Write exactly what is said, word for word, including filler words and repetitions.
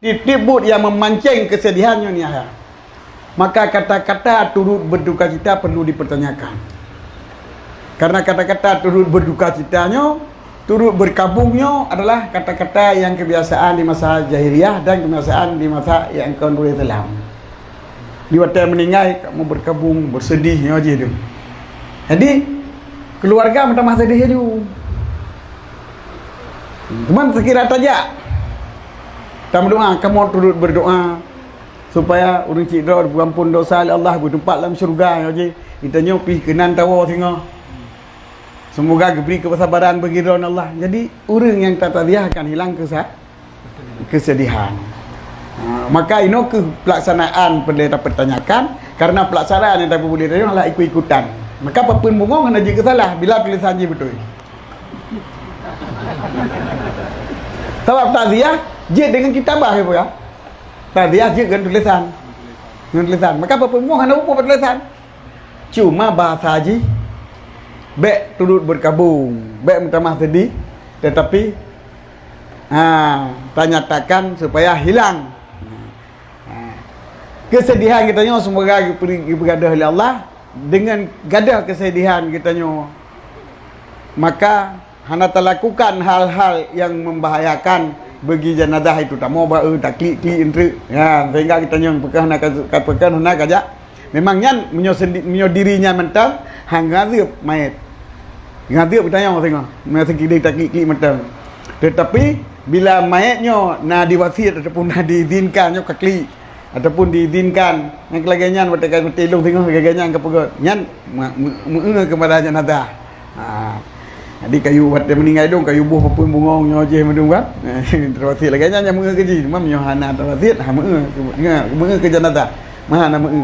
Tiep-tiep buet nyang meumanceng keusedihan nyoe nyan. Maka kata-kata turut beudukacita perlu dipertanyakan. Karena kata-kata turut beudukacita nyoe, turut berkabung nyoe adalah kata-kata nyang kebiasaan di masa jahiliyah dan kebiasaan di masa nyang kon Islam. Di watèe meuninggai, kamoe berkabung, bersedih nyoe jih tu. Jadi, keluarga meutamah sedih laju. Cuman sekira tajak, tameudoa, kamoe turut berdoa supaya ureueng chik droe geupeuampon dosa lé Allah, geuteumpat lam syeuruga nyoe jih. Geutanyoe pih keunan tawoe singoh. Semoga geubri keusabaran bagi droe Allah. Jadi, ureueng nyang tataziah akan hilang keusa-, keusedihan. Ha, maka inoe keuh pelaksanaan peureulèe tapertanyakan, karena pelaksanaan nyang tapeubuet lé droe Allah ikut-ikutan. Maka papeuen bungong hana jeuet keu salah bila tulisan jih beutôi. Sabab takziah jeuet deungon kitabah, ya, bukan? Takziah jeuet ngon tulisan. Ngon tulisan. Maka papeuen bungong hana muphom bak tulisan. Cuma bahasa jih bèk turut berkabung, bèk meutamah sedih, tetapi, ha, tanyatakan supaya hilang. Ha. Keusedihan geutanyoe semoga geupeu-, geupeugadôh lé Allah. Deungon gadôh keusedihan geutanyoe, maka hana talakukan hal-hal nyang membahayakan bagi jenazah itu. Tamoe ba-, eh, taklik-klik eunteuk. Ya, sehingga geutanyoe peukah hana ka, ka peukah hana kajak. Memang nyan meunyoe sendi-, meunyoe diri nyan mantong, hana ngadeueb manyét. Ngadeueb geutanyoe singoh, meunyoe seukidéh taklik-klik mantong. Tetapi, bila manyét nyoe na diwasiet ataupun na diizinkan, nyoe ka klik. Ataupun diizinkan. Nyang lagèe nyan watèe ka meuteulông singoh lagèe nyan ka peugöt. Nyan me-, me-, meu'ue keupada jenazah. Ha. Jadi kayue watèe meuninggai dong, kayue boh papeuen bungong nyoe jih meudong kan. Terus lagèe nyan nyang meu'ue keu jih, cuma meunyoe hana terwasiet, ha meu'ue, meu'ue keu jenazah. Meu'ue hana meu'ue.